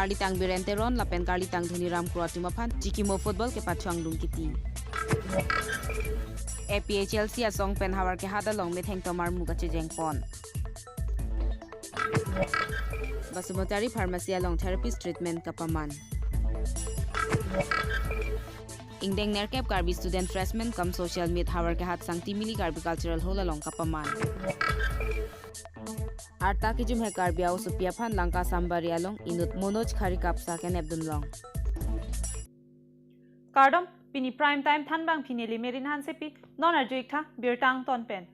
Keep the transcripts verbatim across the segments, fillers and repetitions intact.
Karlitang Biren Teron lapen Karlitang Dhoniram Kro atum aphan chikimo football kepathu angdung kiti. A P H L C asong pen Howraghat along metheng tomar mu kachejeng pon. Basumotari Pharmacy along therapist treatment kapaman. Ingdeng nerkep Karbi Student Freshman cum Social Meet Howraghat Sangti Mili Karbi Cultural Hall along kapaman. Arta kijumhe Karbi aosopi aphan Lanka Sambari along inut Manoj Khari Kapsa kenep dunlong. Kardom, pini prime time thanbang pini Limerin Hansepi, non arju-ik tha birta angton pen.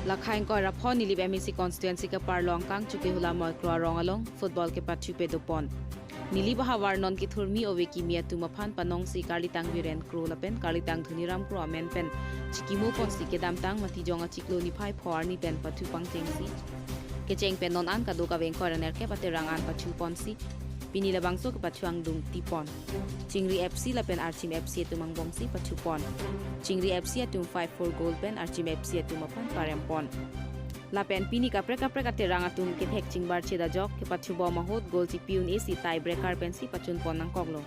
Lakha ingkoi ra pho Nilip M A C constituency keparlo angkang Chukehula Moikro arong along football kepathu pado pon. Nilip ahavar non kethurmi ove kimi atum aphan panongsi Karlitang Biren Kro lapen Karlitang Dhoniram Kro amen pen chikimo ponsi kedamtang Matijong achiklo niphai pho arni pen pathu pangchengsi kecheng pen non an kadokave ingkoi ra nerkep aterang an pathu ponsi pini labangso kepathu angdung ti pon. Chingri F C lapen Archim F C atum angbongsi pathu pon. Chingri F C atum five four goal pen Archim F C atum aphan parem pon. Lapen pini kaprek kaprek aterang atum kethek chingbar chedajok kepathu bom ahut goal chipi un-e si tie breaker pensi pachun pon nangkoklo.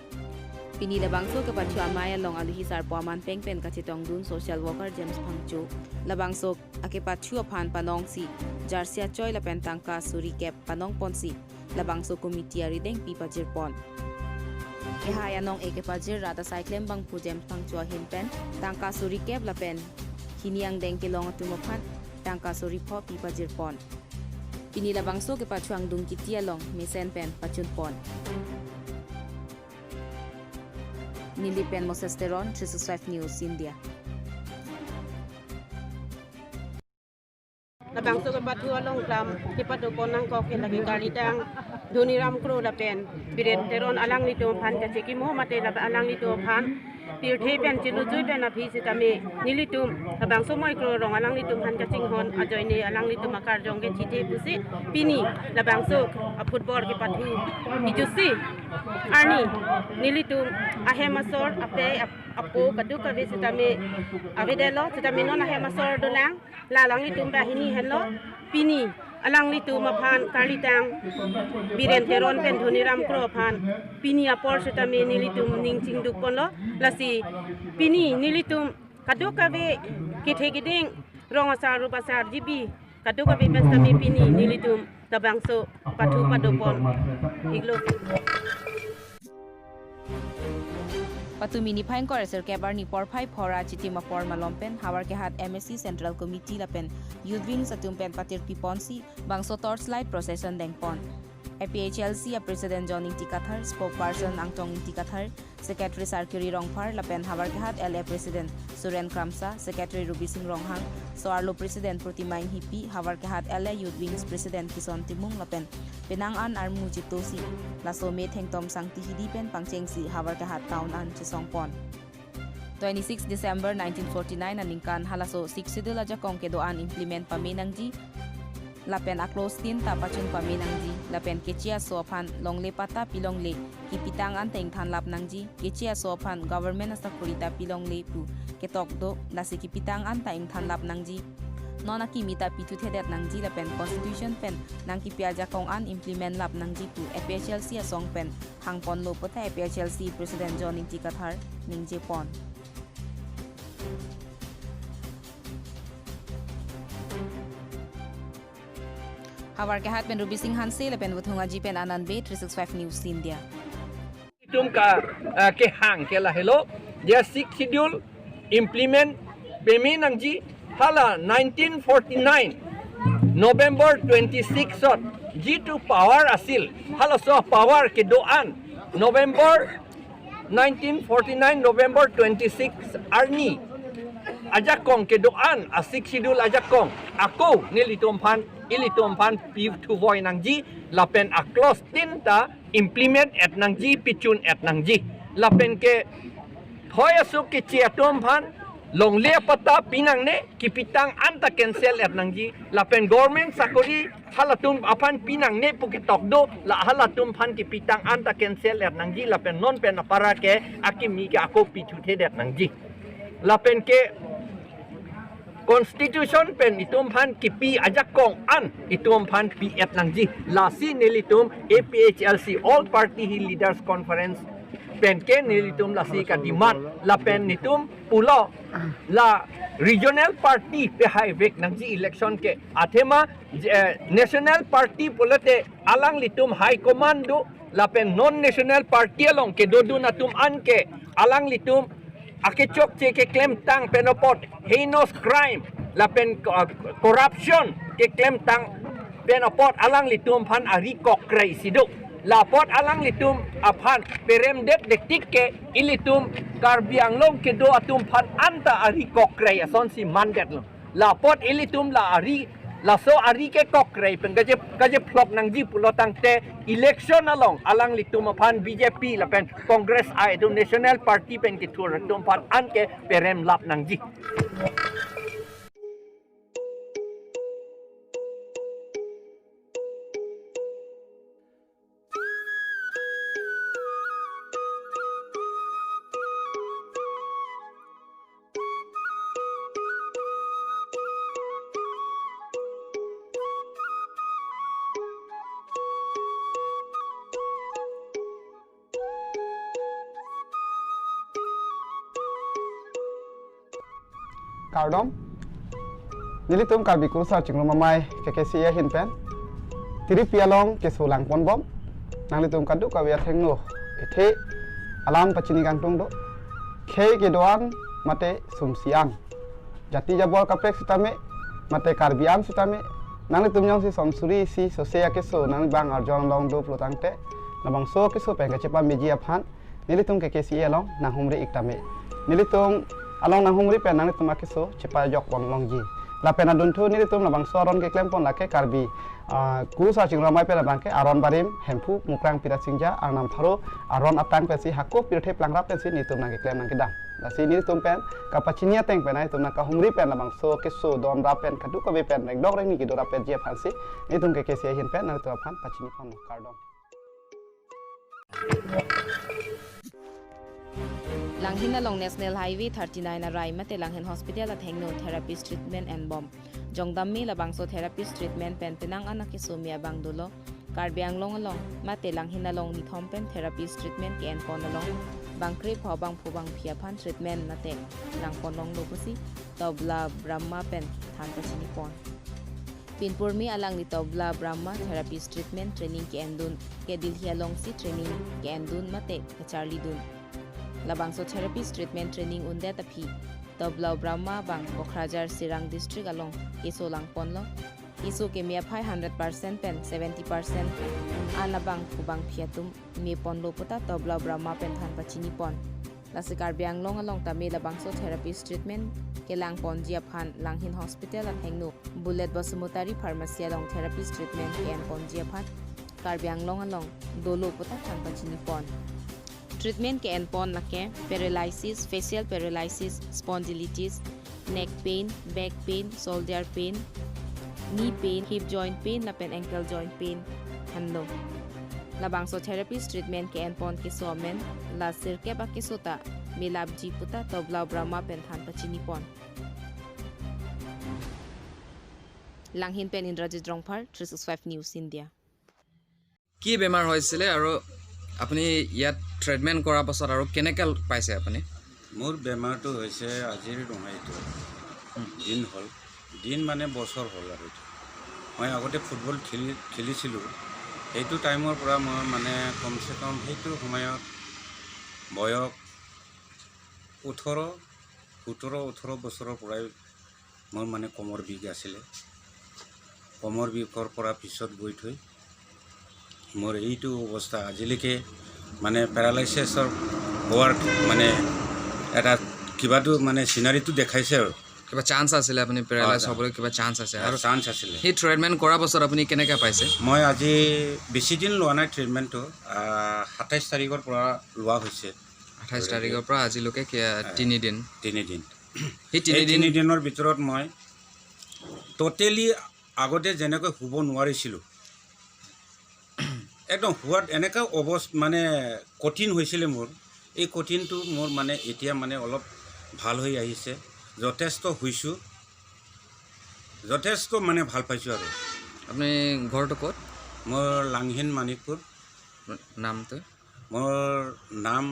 Pini labangso kepathu amei along aluhi sarpo aman peng pen kachetongdun social worker James Phangcho. Labangso akepathu aphan panongsi jersey achoi lapen tangka suri kep panong ponsi labangso committee arideng pi pajir pon. Kehai anong-e kepajir rat asai klembangphu James Phangcho ahin pen tangka suri kep lapen hini angdeng kelong atum aphan tangka suri pho pi pajir pon. Pini labangso kepathu angdung kiti along mesen pen pachun pon. Nilip pen Moses Teron, three six five News India. Labangso kepathu along klam kepado pon nangkok ke lake Karlitang Dhoniram Kro lapen Biren Teron alanglitum aphan kachikimo mate lab alanglitum aphan pirthe pen chilujui pen aphi sitame nelitum labangso Moikro arong alanglitum aphan kachinghon ajoine alanglitum akarjong kechithe pusi pini labangso a football kepathu ijusi arni nelitum ahem asor apei ap- apo kadokave sitame avedetlo sitame non ahem asor dolang. La alanglitum banghini henlo pini alanglitum aphan Karlitang Biren Teron pen Dhoniram Kro aphan pini apor sitame nelitum ning chingduk ponlo. Lasi pini nelitum kadokave kethe keding rong asar rup asar G B kadokave pen sitame pini nelitum labangso pathu pado pon iglo. Patumi niphai ingkoi ra sirkep arni porphai pho ra chitim apor malom pen Howraghat M A C Central Committee lapen Youth Wings atum pen patirpi ponsi bangso torchlight procession deng pon. A P H L C a President John Ingti Kathar, Spokesperson Angtong Ingti Kathar, Secretary Sarkiri Rongphar lapen Howraghat L A President Suren Kramsa, Secretary Rubi Sing Ronghang, so-arlo President Protima Inghipi, Howraghat L A Youth Wings President Kison Timung lapen penang an armu chitosi laso metheng tom Sangti hidi pen pangchengsi Howraghat town an chesong pon. Twenty-six December nineteen forty-nine aningkan halaso Sixth Schedule ajakong kedo-an implement pame nangji lapen a-clause tin ta pachun pame nangji lapen keche aso aphan longle patta pilongle kipitang an ta ingthanlap nangji, keche aso aphan government asakori ta pilongle pu ketok do, lasi kipitang an ta ingthanlap nangji, non akimi ta pithuthedet nangji lapen constitution pen nangkipi ajakong an implement lap nangji pu A P H L C asong pen hangponlo puta A P H L C President John Ingti Kathar ningje pon. Howraghat pen Rubi Sing Hanse lapen Wuthung Aji pen Anand Bey, three six five News India. Itum ka, ah, kehang ke lahelo, dia Sixth Schedule implement peme nangji, hala nineteen forty-nine November twenty-six ot jitu power asil, halaso power kedo-an November nineteen forty-nine November twenty-six arni ajakong kedo-an a Sixth Schedule ajakong ako nelitum aphan ilitum aphan pithuvoi nangji lapen a-clause tin ta implement et nangji, pichun et nangji. Lapen ke hoi aso keche atum aphan longle patta pinangne, kipitang an ta cancel et nangji. Lapen government sakori halatum aphan pinangne pu ketok do, la halatum aphan kipitang an ta cancel et nangji. Lapen non pen apara ke akimi ke ako pithuthedet nangji. Lapen ke constitution pen itum aphan kipi ajakong an itum aphan pi-et nangji. Lasi nelitum A P H L C, All Party Hill Leaders Conference pen ke nelitum lasi ka-demand lapen nelitum pulo, la regional party pehai vek nangji election ke. Athema, eh, national party pulote alanglitum high command do, lapen non national party along kedodun atum an ke alanglitum akechokche keklemtang pen apot, heinous crime lapen co-, corruption keklemtang pen apot alanglitum aphan ari kokrei si do. La apot alanglitum aphan peremdet detik ke ilitum Karbi Anglong kedo atum aphan anta ari kokrei asonsi mandetlo. La apot ilitum la ari, laso ari kekokrei pen kaje, kajephlok nangji pulo tangte election along alanglitum aphan B J P lapen Congress a itum national party pen kethur atum aphan anke perem lap nangji. Kardom. Nelitum Karbi Kurusar Chingrum Amei K K C A ahin pen tiripi along keso langponbom. Nanglitum kadokave athengno ethe alam pachini kangtung do. Khei kedo-an mate sumsi-an, jati jabor kaprek sitame, mate Karbi an sitame, nanglitum jongsi somsuri isi sose akeso nanglibang arjon long do pulo tangte, labangso akeso pen kachepameji aphan nelitum K K C A along nanghumri ik tame. Nelitum along nanghumri pen nanglitum akeso chepajokpon longji. Lapen adunthu nelitum labangso aron keklempon lake Karbi, ah, Kurusar Chingrum Amei pen labang ke aron barim, Hemphu, Mukrang, Pirasingja, Arnam Pharo aron atang pensi hako pirthe plangrap pensi nelitum nangkeklem nangkedam. Lasi nelitum pen kapachini ateng pen nelitum nangkahumri pen labangso keso don rap pen kadokave pen rengdok rengni kedo rapetji aphansi nelitum K K C A ahin pen nanglitum aphan pachiniponlo. Kardom. Langhin along National Highway thirty-nine arai mate Langhin Hospital athengno therapist treatment enbom. Jongdam me labangso therapist treatment pen penang an akeso me abang dolo. Karbi Anglong along mate Langhin along nithom pen therapist treatment ke-enpon along bangkre pho bangphu bangphi aphan treatment mate langpon longlo pusi Tobla Brahma pen than pachinipon. Pinpur me alangli Tobla Brahma therapist treatment training ke-endun, ke Delhi alongsi training ke-endun mate kacharlidun. Labangso therapist treatment training undet aphi Tobla Brahma abang Kokrajhar Sirang district along keso langponlo. Keso keme aphai hundred percent pen seventy percent an abangphu bangphi atum meponlo puta Tobla Brahma pen than pachinipon. Lasi Karbi Anglong along tame labangso therapist treatment kelangponji aphan Langhin Hospital athengno Bullet Basumatary Pharmacy along therapist treatment ke-enponji aphan Karbi Anglong along dolo puta than pachinipon. Treatment ke-enpon lake paralysis, facial paralysis, spondylitis, neck pain, back pain, shoulder pain, knee pain, hip joint pain lapen ankle joint pain henlo. Labangso therapist treatment ke-enpon keso amen la sirkep akeso ta melapji puta Tobla Brahma pen than pachinipon. Langhin pen Indrajit Rongphar, three six five News India. কি বেমাৰ হৈছিলে আৰু আপুনি ইয়াত ট্ৰিটমেণ্ট কৰাৰ পাছত আৰু কেনেকে পাইছে আপুনি? মোৰ বেমাৰটো হৈছে আজিৰ নহয়, এইটো দিন হ'ল, দিন মানে বছৰ হ'ল আৰু এইটো। মই আগতে ফুটবল খেলি, খেলিছিলোঁ। সেইটো টাইমৰ পৰা মই মানে কমচে কম সেইটো সময়ত বয়স ওঠৰ, সোতৰ, ওঠৰ বছৰৰ পৰাই মোৰ মানে কমৰ বিষ আছিলে। কমৰ বিষৰ পৰা পিছত গৈ থৈ মোৰ এইটো অৱস্থা আজিলৈকে মানে পেৰালাইচিছৰ হোৱাৰ মানে এটা কিবাটো মানে চিনাৰীটো দেখাইছে আৰু। কিবা চান্স আছিলে আপুনি পেৰালাইজ হয়, হয়। হ'বলৈ, কিবা চান্স আছে? আৰু চান্স আছিলে। সেই ট্ৰিটমেণ্ট কৰাৰ পাছত আপুনি কেনেকে পাইছে? মই আজি বেছি দিন লোৱা নাই ট্ৰিটমেণ্টটো, আহ, সাতাইছ তাৰিখৰ পৰা লোৱা হৈছে। আঠাইছ তাৰিখৰ পৰা আজিলৈকে কে-, হয়। তিনিদিন। তিনিদিন। সেই এই তিনিদিন তিনিদিনৰ ভিতৰত মই ট'টেলি আগতে যেনেকৈ শুব নোৱাৰিছিলোঁ, একদম শুৱাত এনেকা অৱস্থা মানে কঠিন হৈছিলে মোৰ। এই কঠিনটো মোৰ মানে এতিয়া মানে অলপ ভাল হৈ আহিছে, যথেষ্ট শুইছোঁ। যথেষ্ট মানে ভাল পাইছোঁ আৰু। আপুনি ঘৰটো ক'ত? মোৰ লাংহিন মানিকপুৰ। নামটো? মোৰ নাম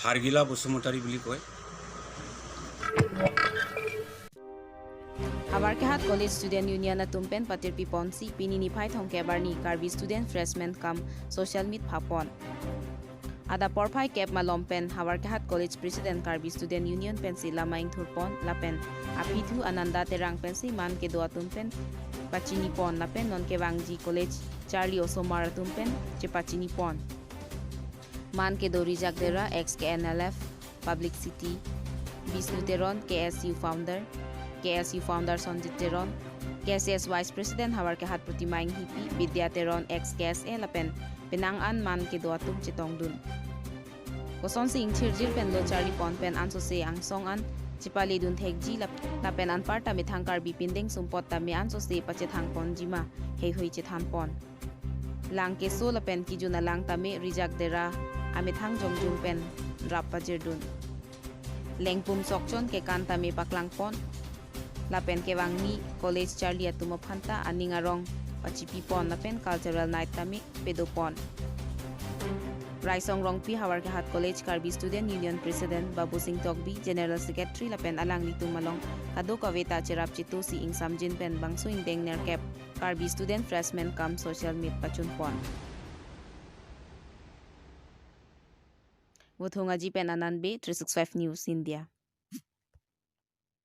হাৰ্গিলা বসুমতাৰী বুলি কয়। Howraghat College Student Union atum pen patirpi ponsi pini niphai thomkep arni Karbi Student Freshman cum Social Meet phapon. Adap porphai kep malom pen Howraghat College President Karbi Student Union pensi lamai ingthurpon lapen aphi thu Ananda Terang pensi man kedo atum pen pachinipon lapen non kevangji college charli osomar atum pen chepachinipon. Man kedo Rijak Dera, ex K N L F Publicity, Bishnu Teron, K S U founder, K S U founder Sonjit Teron, K S S Vice President Howraghat Protima Enghipi, Bidya Teron, ex K S A lapen penang an man kedo atum chetongdun. Kosonsi ingthirjir pen lo charlipon pen ansose angsong an chepaledun thekji lap-, lapen anparta methang Karbi pindeng sumpot tame ansose pachethangponji ma heihui chethanpon. Lang keso lapen kejun alang tame Rijak Dera amethang jongjun pen rap pajirdun. Lengpum sokchon kekan tame paklangpon. Lapen kevangji college charli atum aphanta aning arong pachipipon lapen cultural night tame pedopon. Raisong Rongpi, Howraghat College Karbi Student Union President Babu Sing Tokbi, General Secretary lapen alanglitum along kadokave ta cherap chetosi ingsamjin pen bangso ingdeng nerkep Karbi Student Freshman cum Social Meet pachunpon. Wuthung Aji pen Anand Bey, three six five News India.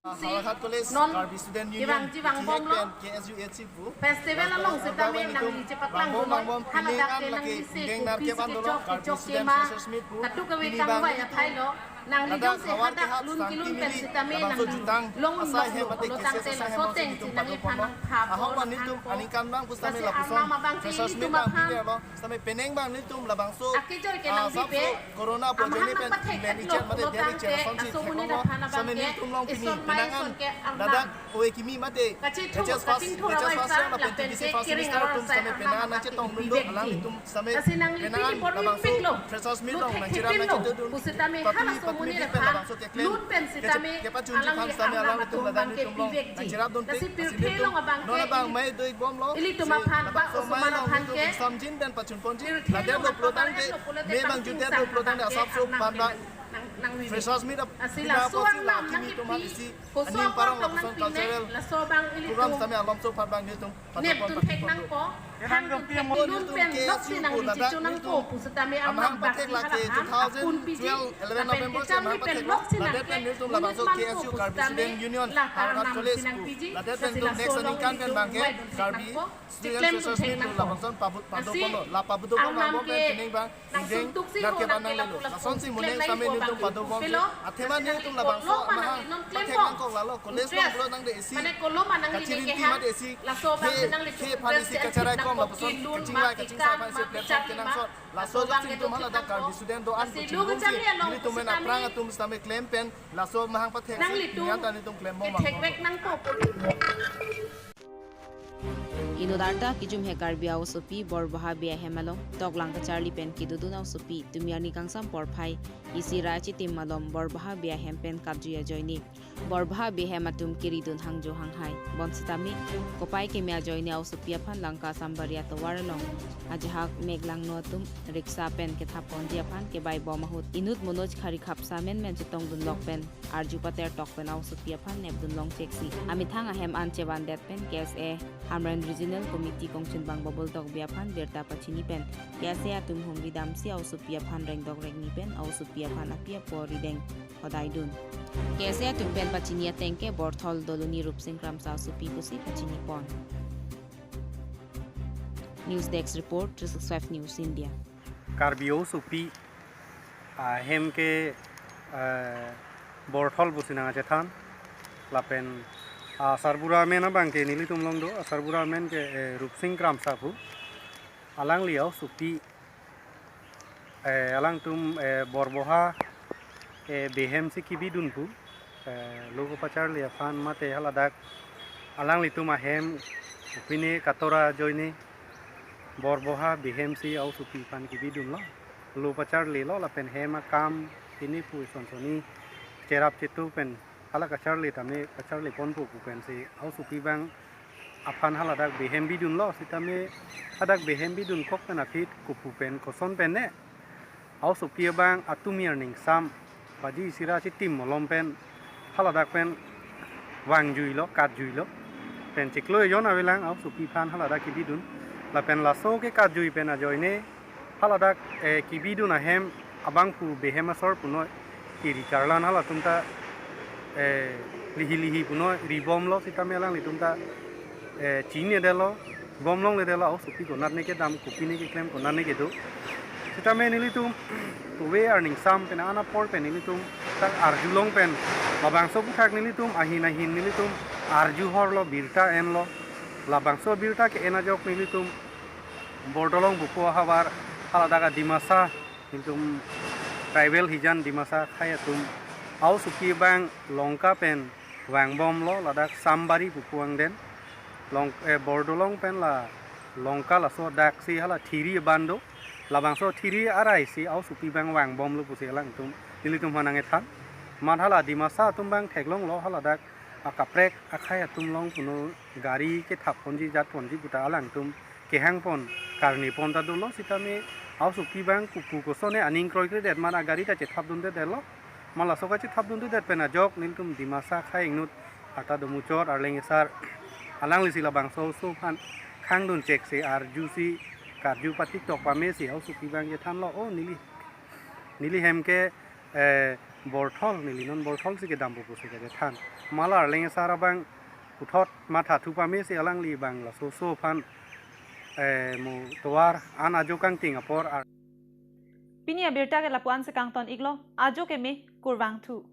Howraghat College, non Karbi Student Union, kevangji vangbomlo. K S U H C pu. Festival along sitame nangli chepaklang bangbom, dun bangbom, haladak pining ke an lake nangli se ingdeng nerkep an dolo, Karbi Student Freshers Meet pu. Kadokave pini kangvai bang athai lo. Nangli ladak jongsi hadak lun kelun pen sitame nangli long asai long hem mate lo tangte cases asai laso hem teng si nangli aphan nangpha ahok bor bang nelitum angko. Aningkan bang pusitame lapuson. Lasi anam abang ke freshers meet ilitum bang aphan pini lo. Sitame penang bang nelitum labangso akejoi ke ah, nangpipe. Sabso corona pu ajoine pen nangpathek pen lo ichet mate lo diari tangte chair asonsi aso mune thek na lo. Aphan abang sitame ke nelitum long pini ison mai penang an ison ke arnam. Ladak O A kimi mate kachethu, H S first, kachingthur H S first abai year lapen lapen T B C ke first kering semester aron atum sai sitame penang an nangchetongdun do, alanglitum sitame penang an labangso freshers meet along nangcherap nangchetongdun. Pusitame patumi halaso patumi muni pen labangso keklem lut pen sitame kepachunji aphan sitame alanglitum ladak nelitum long nangcherapdun te. Lasi pirthe along abang non ke abang mai do-ik bomlo. Ilitum aphan labangso mai along nelitum ingsamjin pen pachunponji. Ladak lo pulo tangte, me bang juter lo pulo tangte asapso aphan bang freshers meet ap-, asi laso aphan la kimi nangkipi tum isi koso aning apor parong tong lapuson nangpine, cultural laso abang ilitum program sitame alomso aphan bang nelitum neptun thek nangpo, hang tu thek nelitum lun pen K S U noksi nangli ladak chicho nangpo nelitum pusitame amahang amang pathek bak lake halabang two thousand twelve, eleven November si amahang pathek lo. Ladak pen nelitum labangso K S U Karbi Student Union, Howraghat College pu. Ladak pen nelitum next aningkan pen bang ke Karbi Student Freshers Meet pu labangson pabut pado ponlo. La pabut do pon bang bom pen pining bang ingdeng nerkep an nanglelo. Lasonsi moning sitame nelitum pado bom ke athema nelitum labangso amahang pathek nangkok lalo. College along pulo tangte isi kachirinti mate isi khe, khe aphan isi kacherai kom lapuson kachingvai kachingsai aphan isi platform kenangsot. Laso ajoksi nelitum haladak Karbi student do-an pu chinghumsi nelitum pen aphrang atum sitame klem pen laso amahang pathek si nelitum nelitum klem bom bang bom. Inut arta kijumhe Karbi a-osopi Borboha Bey ahem along toklang kacharli pen kedodun a-osopi tumi arni kangsam porphai isi ra chitim malom Borboha Bey ahem pen kapjui ajoine Borboha Bey ahem atum keridun hangjo hanghai. Bonsitame kopai keme ajoine a-osopi aphan Lanka Sambari atovar along ajahak meglangno atum riksa pen kethapponji aphan kebai bom ahut inut Manoj Khari khapsa menmen chetongdun lok pen arju pater tok pen a-osopi aphan nepdun long cheksi amethang ahem an chevandet pen K S A Hamren Regional Committee kongchunbang Babul Tokbi aphan birta pachini pen K S A atum humri damsi a-osopi aphan rengdok rengni pen a-osopi aphan api apo rideng hodaidun. K S A atum pen pachini ateng ke Borthol Doloni Rupsing Kramsa a-osopi pusi pachinipon. News Desk Report, three six five News India. Karbi osopi ahem ke, eh, Borthol pusi nangchethan. Lapen, ah, sarbura amen abang ke nelitum long do, ah, sarbura amen ke, eh, Rupsing Kramsa pu. Alangli a-osopi, eh, alangtum, eh, Borboha, eh, Bey ahem si kebidun pu. Eh, lo kepacharli aphan mate haladak alanglitum ahem kopine katora ajoine Borboha Bey ahem si a-osopi aphan kebidunlo. Lo pacharlilo lapen hem akam pine pu ison soni cherap chetu pen hala kacharli tame kacharli ponpo pu pensi a-osopi abang aphan haladak behem bidunlo, sitame hadak behem bidunkok pen aphi kopu pen koson pen ne a-osopi abang atumi arningsam baji isi ra chitim molom pen haladak pen vangjuilo, katjuilo. Pen chiklo ejon avelang a-osopi aphan haladak kebidun. Lapen laso kekatjui pen ajoine haladak, eh, kebidun ahem abangphu behem asor punoi, kiri karlan halatum ta, eh, lihi lihi punoi ribomlo, sitame alanglitum ta, eh, chinine detlo, bomlongle detlo, a-osopi konatne kedam, kopine keklem, konatne kedo. Sitame nelitum kove arningsam pen an apor pen nelitum ta arjulong pen labangso aphuthak nelitum ahin ahin nelitum arjuhorlo, birta enlo. Labangso birta ke-en ajok nelitum Bordolong Bupo ahavar haladak a-Dimasa, nelitum tribal hijan Dimasa akhei atum a-osopi abang Longka pen vangbomlo, ladak Sambari pupu angden. Long, eh, Bordolong pen la Longka laso daksi hala thiri abang do. Labangso thiri arai si a-osopi abang vangbomlo pusi alangtum nelitum aphan nangkethan. Mat hala Dimasa atum abang theklonglo, haladak akaprek akhei atum along puno gari kethap ponji jat ponji puta alangtum kehang pon, karni pon ta dolo, sitame a-osopi abang kopu kosonne aning kroikredet, mat agari ta chethapdunde detlo. Mat laso kachethapdunde det pen ajok nelitum Dimasa akhei ingnut arta domuchot arleng esar alanglisi labangso oso aphan khangdun chek si arju si karju patik tok pame si a-osopi abang chethanlo, "O neli, neli hem ke, eh, Borthol, neli non Borthol si kedampo," pusi kachethan. Mat la arleng esar abang puthot matha thu pame si alangli abang laso oso aphan, eh, mo tovar an ajo kangting apor ar- Pini abirta ke lapu-an si kangton iklo, ajo keme, kurvangthu.